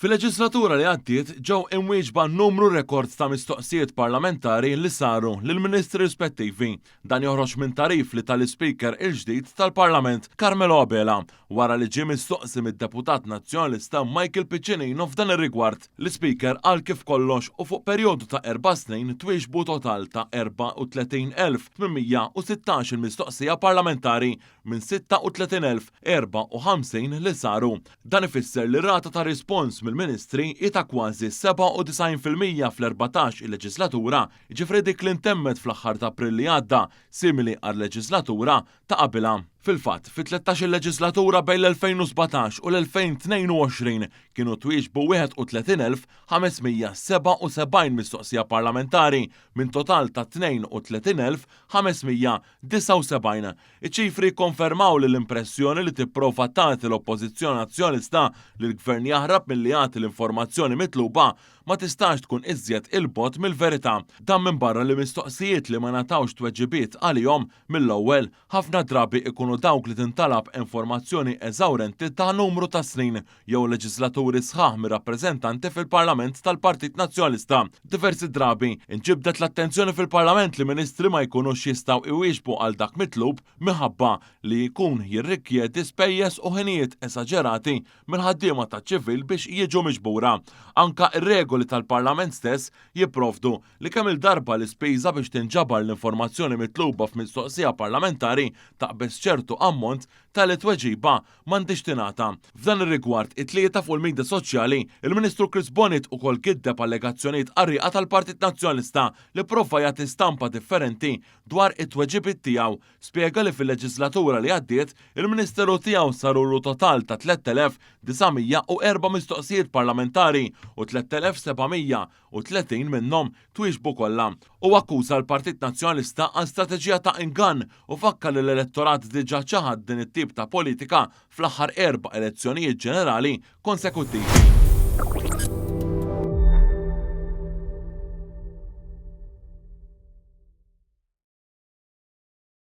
Fil-leġislatura li għaddiet ġew imwieġba numru rekord ta' mistoqsijiet parlamentari li saru lill-Ministri rispettivi. Dan joħroġ minn tagħrif li ta l-Ispeaker il-ġdid tal-Parlament, Carmelo Abela, wara li ġie mistoqsi mid-Deputat Nazzjonalista Michael Piccinino f'dan ir-rigward. L-Ispeaker qal kif kollox u fuq perjodu ta' erba' snin twieġbu total ta' 34,816 il-mistoqsija parlamentari minn 36,054 li saru. Dan ifisser li r-rata ta' rispons mill-Ministri hi ta' kważi 97% fl-14 il-leġislatura, jiġifieri dik li ntemmet fl-aħħar ta' April li għadda, simili għar-leġislatura ta' qabilha. Fil-fatt, fit-13 il-leġislatura bejn l-2017 u l-2022 kienu twieġbu 31,577 mistoqsija parlamentari minn total ta' 32,500 79. Iċ-ċifri jikkonfermaw li l-impressjoni li tipprova tagħti l-Oppożizzjoni Nazzjonalista li l-Gvern jaħrab milli jagħti l-informazzjoni mitluba ma tistax tkun iżjed 'il bogħod mill-verità. Dan minbarra li mistoqsijiet li ma ngħatawx tweġibiet għalihom mill-ewwel, ħafna drabi ikunu dawk li tintalab informazzjoni eżawrenti ta' numru ta' snin jew leġislaturi sħaħ mir-rappreżentanti fil-Parlament tal-Partit Nazzjonalista. Diversi drabi, inġibdet l-attenzjoni fil-Parlament li Ministri ma jkunux jistgħu iwieġbu għal dak mitlub minħabba li jkun jirrikjedi spejjeż u ħinijiet esaġerati mill-ħaddiema taċ-ċivil biex jiġu miġbura. Anka r-regoli tal-Parlament stess jipprovdu li kemm-il darba l-ispiża biex tinġabar l-informazzjoni mitluba f'mistoqsija parlamentari taqbeż ċertu ammont, tali tweġiba m'għandhiex tingħata. F'dan ir-rigward, it-Tlieta fuq il-midja soċjali, il-Ministru Chris Bonett ukoll giddeb allegazzjonijiet qarrieqa tal-Partit Nazzjonalista li pprova jagħti stampa differenti dwar it-tweġibiet tiegħu. Spjega li fil-leġislatura li għaddiet, il-Ministeru tiegħu sarulu total ta' 3,904 mistoqsijiet parlamentari u 3,730 minnhom twieġbu kollha. Huwa akkuża l-Partit Nazzjonalista għal strateġija ta' ingann u fakkar li l-elettorat diġà ċaħad din it-tip ta' politika fl-aħħar erba' elezzjonijiet ġenerali konsekuttivi.